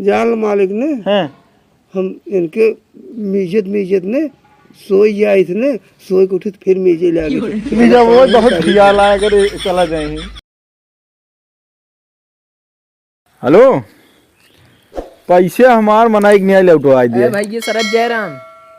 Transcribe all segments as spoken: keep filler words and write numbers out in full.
जान लो मालिक ने, हैं? हम इनके मीजत मीजत ने सोई जाइत ने, सोई के उठित फिर मीजे लागे। मीजा वो बहुत खियाल आया करे, चला जाए। हेलो, पैसे हमार मनाई के नहीं लौटवाई दे। ए भैया, सरत जयराम।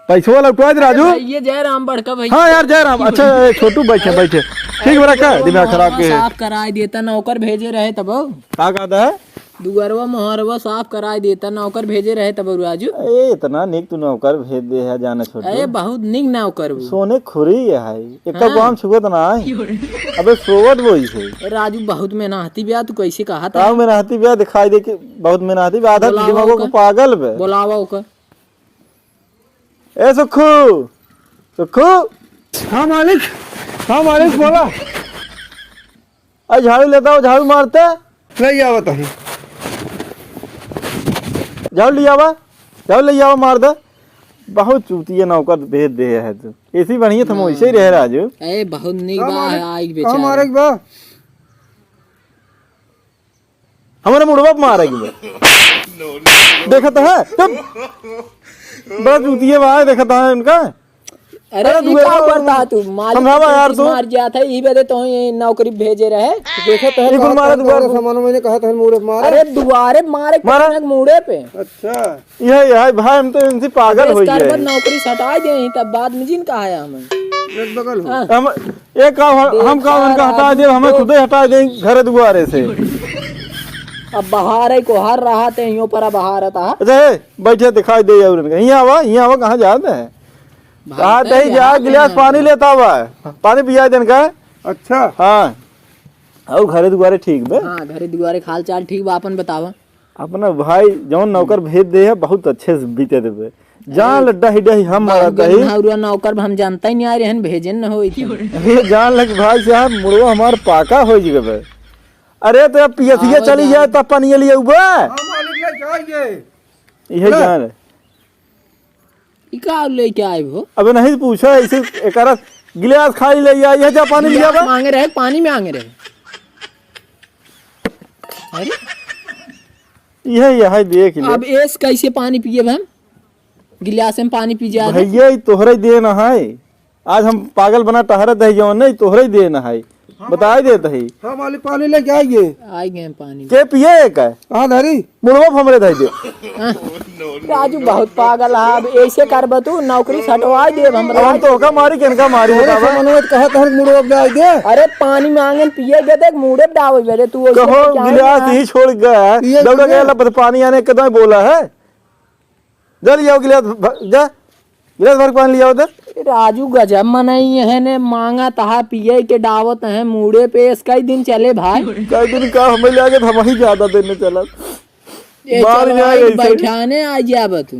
पैसवा लौटवा दे, राजू। अरे भैया, जयराम बड़का भैया। हाँ यार, जयराम। अच्छा, ए, छोटू, बैठे, अरे, बैठे। ठीक बा, रखा, अरे, दिमाग खराब के। साफ कराई देता, नौकर भेजे रहे तब। का कहता है? दुअरवा मोहरवा साफ कराई देता, नौकर भेजे रहे तब, राजू। ए, इतना निक तू नौकर भेज दे है, जाने छोटू। अरे, बहुत निक नौकर बा। सोने खुरी है, एक हाँ। को हम छुअत ना है। अबे, सोवत वही है। ए, राजू, बहुत मेहनती बा, तू कैसे कहा था? का मेहनती बा, दिखाई दे कि बहुत मेहनती बा, आधा बोलावा दिमागों को ओकर। पागल बे। बोलावा ओकर। ए सुखू, सुखू। हाँ मालिक, हाँ मालिक, बोला। अरे झाड़ू लेता हो, झाड़ू मारते। ले आवत हई। झाड़ू ले आवा, झाड़ू ले आवा, मार दे। बहुत चूतिया नौकर भेज दे है तू। ऐसी बढ़िया था, वैसे ही रह राजू। ए, बहुत निक हाँ बा, मालिक, आई हाँ बेचारा। मालिक बा। हमारे मुड़वा पे मारेगी बे। देखत है, चुप। बड़ा चूतिया बा, देखत है इनका। अरे, अरे, ई दुआरे का पर करता तू? मालिक समझावा के यार पीस तू। मार जात है, ई बदे तो ये नौकरी भेजे रहे। देखत है, ई कुल मारे दुआरे सामान मैंने कहा था, मुड़े पे मारे। अरे, दुआरे मारे, मारा। कनक मुड़े पे। अच्छा। यह, यह भाई, हम तो इनसे पागल अबे, हो इसका गए। नौकरी सटाई दे, तब बाद में जिन कहा है हमें। एक बगल हो। हाँ। हम, एक काम, हम, हम काम इनका हटा दे, हमें खुदे हटा दे घर दुआरे से। अब बाहर है, कोहर रहा ते, यूं पर बाहर था। अच्छा, ए, बैठे दिखाई दे और इनका। यहाँ आवा, यहाँ आवा, कहाँ जाते हैं? भाई, कहाँ कहीं तही जा, गिलास पानी लेता हुआ है। पानी पिया दे इनका। अच्छा। हाँ। और घरे दुआरे ठीक बे? हाँ, घरे दुआरे के हाल चाल ठीक बा, आपन बतावा। अपना भाई जौन नौकर भेज दे है, बहुत अच्छे से बीते देबे। जान अरे, ले डही डही हम बहुत मरत हई। गंधाउरुआ नौकर बा, हम जानता ही नहीं आ रहे हैं, भेजन न होई थे। अरे जान ले कि भाई साहब, मुड़वा हमार पाका हो गए बे। अरे तो अब पियसिया आवा चली जाए। जाए तब पनिया लिए उबे। हाँ, मालिक ले जाइए। इहे ले। जान ले। ई का लेके आए हो? अबे नहीं पूछा, ऐसे एकरा गिलास खाली ले आई, यह जा पानी लिया गिलास बे। मांगे रहे, पानी मांगे रहे। अरे? यह, यह देख ले। अब एस कैसे पानी पिए हम? गिलास में पानी पी जा रहे। भैया, ई तोहरे देन है। आज हम पागल बना टहरत है जौन, नहीं तोहरे देन है। बताई देत ही। हाँ, मालिक, पानी लेके आइए। आ गए पानी। के पिए का? कहाँ धरी? मुड़वा पे हमरे धई दे। हाँ। राजू बहुत पागल है, अब ऐसे करबे तू, नौकरी सटवाई देब हम। अब हम तो ओका मारी, केनका मारी, अरे बतावा। समन्वय तो कहा तहन मुड़वा पे धई दे। अरे पानी मांगन पिए के देख, मुड़े पे डावे बे रे, तू ऐसे कहो क्या गिलास है? ही छोड़ गया है। पिए दौड़ के गया। लपत पानी आने के दाई बोला है। जा लियाओ गिलास भ-, जा, गिलास भर के पानी लियाओ दे। राजू गजब मनई है ने, मांगत है, पिए के डावत है, मुड़े पे, कई दिन चले भाई। कई दिन का हमें ले आके हम ही ज्यादा दिन में चलत। ये बाहर चलो, जाए आई ऐसे। बैठाने आ जाब तू।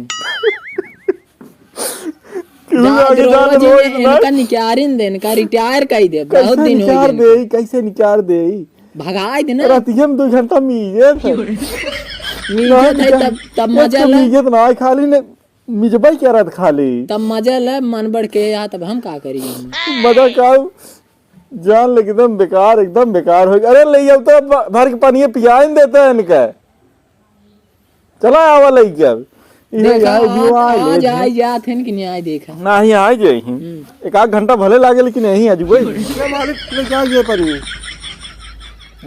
क्यों जा आगे जा रोज रोज इन्हें, ना? इनका निकारिन दे, इनका रिटायर कर दे, बहुत कैसे दिन हो निकार गए। दे, कैसे निकार दे? भगाई देना। रातिये में दो घंटा मीजे थे। मीजे ना, थे, तब, तब एक मजा तो ला। मीजे तो ना, खाली ने मिजबई क्या रात खाली। तब मजा ला, मन बढ़ के, या तब हम का करी? मजा का, जान ले एकदम बेकार, एकदम बेकार हो गया। अरे ले आओ तो भ-, भर के पानी पियाइन देते हैं इनका। चला आवा लइके अब। इहे देखा, यहाँ आज, जुआ आज ले। आई जात हन कि नहीं आई देखा। नाही, आई जाई ही। हम्म। एक आध घंटा भले लागे, लेकिन यहीं आ जुए। ये मालिक लेके आ गए पानी।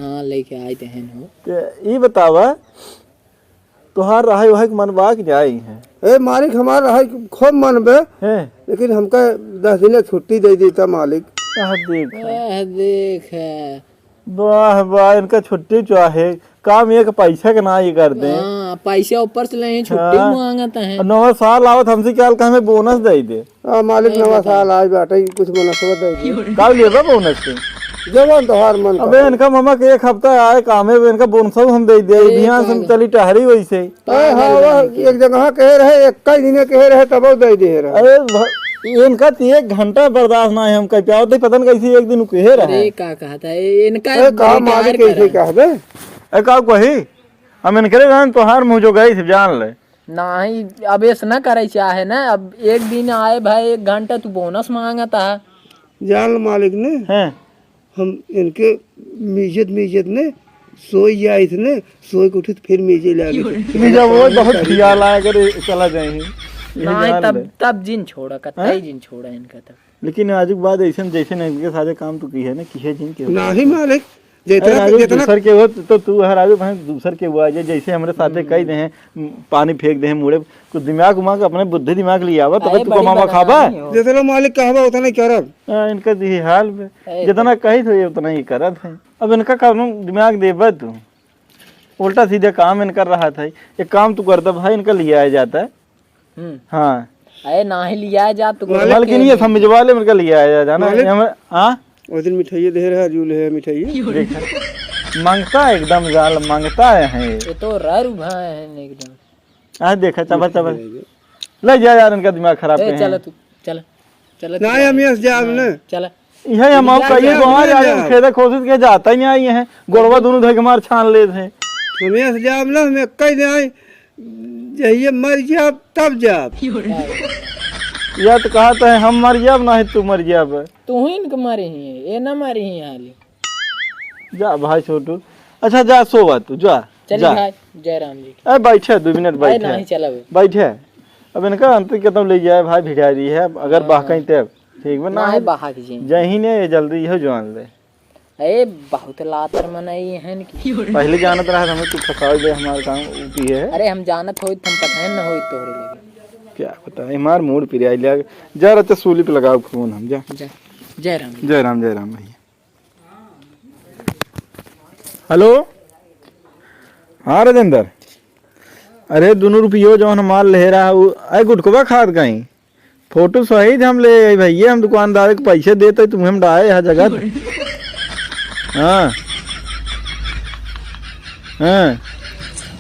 हाँ, लेके आए ते हैं हो। ते ई बतावा, तोहार रहे वहे के मन बा कि नहीं आई है? ए मालिक, हमार रहे के खूब मन बे, हैं? लेकिन हमका दस दिन छुट्टी दे देता मालिक। आह, देख। आह, देख। वाह, वाह, इनका छुट्टी चाहे, काम एक पैसा के ना ये कर दे। हाँ, पैसा ऊपर से ले, छुट्टी हाँ। मांगत हैं। नवा साल आवत, हमसे क्या कहा, हमें बोनस दे दे। हाँ, मालिक, ए, नवा बताओ। साल आए बाटे, कुछ बोनस दे दे। का लेबा बोनस के? जवन तोहार मन अबे, करे। इनका मामा के एक हफ्ता आए काम है, इनका बोनस हम दे दे। ए, ध्यान से पागल। चली टहरी वैसे। ए, हाँ, पागल वह बन के। एक जगह कहे रहे, एक कई दिने कहे रहे, तब दे दे रहे। अरे, भ-, इनका तो एक घंटा बर्दाश्त ना है, हम कह पावत नहीं, पता नहीं कैसे एक दिन कहे रहे। अरे, का कहता है, इनका ए, कहा रिटायर मालिक कैसे करा। कहबे? ए, का कही? हम इनकरे रहन तोहार मुँह जो गई से जान ले। नाही, अब ऐसे ना करे चाहे ना, अब एक दिन आए भाई, एक घंटा तू बोनस मांगता है। जान ले मालिक ने, हैं? हम इनके मीजत, मीजत ने सोई जाइत न, सोई के उठित फिर मीजे लागे। मीजा वो बहुत खियाल आया करे, चला जाए ही। यही नहीं, जान तब, ले। तब जिन छोड़ा, कतई हैं? जिन छोड़ा इनका तब। लेकिन आज के बाद ऐसे जैसे नहीं के सारे काम तू किहे ना, किहे जिन के। नहीं मालिक, अरे जितना, राजू, जितना दूसर के हो तो तू है राजू भाई, दूसर के हुआ जे जैसे हमरे साथे हम्म। कही दे हैं, पानी फेंक दे हैं मुड़े, कुछ दिमाग उमाग, अपने बुद्धि दिमाग ले आवा, तबे अरे तू बड़ी कमावा बदनामी खाबा। हो। जितना मालिक कहबा उतना ही करब। हाँ, इनका यही हाल बे। अरे जितना कही थे उतना ही करत है। अब इनका कौनो दिमाग देबे तू, उल्टा सीधा काम इनका रहा था। एक काम तू कर दे भाई, इनका लिया जाता है। हम्म। हाँ। अरे नाही लिया जा तो मालिक मालकिन ये समझवा ले, इनका लिया जाता ना। मालिक। ये हमें, हाँ? उस दिन मिठाई दे रहा, जूल है मिठाई। देखा। मांगता है एकदम जाल, मांगता है। ये तो रर उभा है एकदम। आज देखा, चबर, चबर। ले जा यार, इनका दिमाग खराब ए, पे है। चला तू, चला। चला ना, तू। हम यहाँ से जाब ना। चला। यही हम आप जा, कहिए जा, तो हाँ जा, यार, जा। खेदे कोशिश के जाता ही नहीं आई है। गोड़वा दोनों धोके मार छान लेत हैं। हम यहाँ से जाब ना, हम एक ही जाए, जहिए मर जाब, तब जाब। या तो कहा तो है, हम मर जाब, ना है तू मर जाब। तू ही इनके मारे ही है, ये ना मारे ही हाली। जा भाई छोटू, अच्छा जा सोवा तू, जा, चल जा। भाई, जय राम जी। ए, बैठे, दू मिनट भाई, बैठे। नहीं चलावे। बैठे। अब इनका अंत के तब ले जाए भाई, भिखारी है, अगर हाँ। बहकई तब, ठीक बा, ना नहीं है, बहक जी। जही ने ये जल्दी हो जान ले। ए, बहुत लातर मनई है इनकी। पहले जानत रहा हमें तू फसावे दे हमारे काम ऊपी है। अरे, हम जानत होई, हम पठान न होई तोहरे लगे। क्या पता, हमार मूड पिराई ले। जा, अच्छा, सूली पे लगाओ फोन हम, जा। जा। जय राम। जय राम, जय राम भैया। हेलो, हाँ राजेंद्र, अरे दुनू रुपियो जौन हमार ले रहा उ, अरे गुटकवा खात गई, फोटो सहित हम ले आई भैया, हम दुकानदार के पैसे देते तुम्हें हम डाए है जगत। हाँ, हाँ,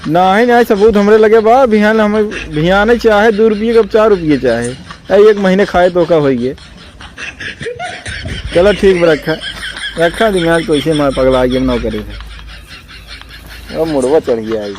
नाही नाही, सबूत हमरे लगे बा। बिहान हमें, बिहान चाहे दू रुपिये का चार रुपिये चाहे, अरे एक महीने खाए तो का होइए। चला ठीक बा, रखा, रखा दिमाग तो इसे मार पगला गया नौकरी से। अब मुड़वा चढ़ गया है।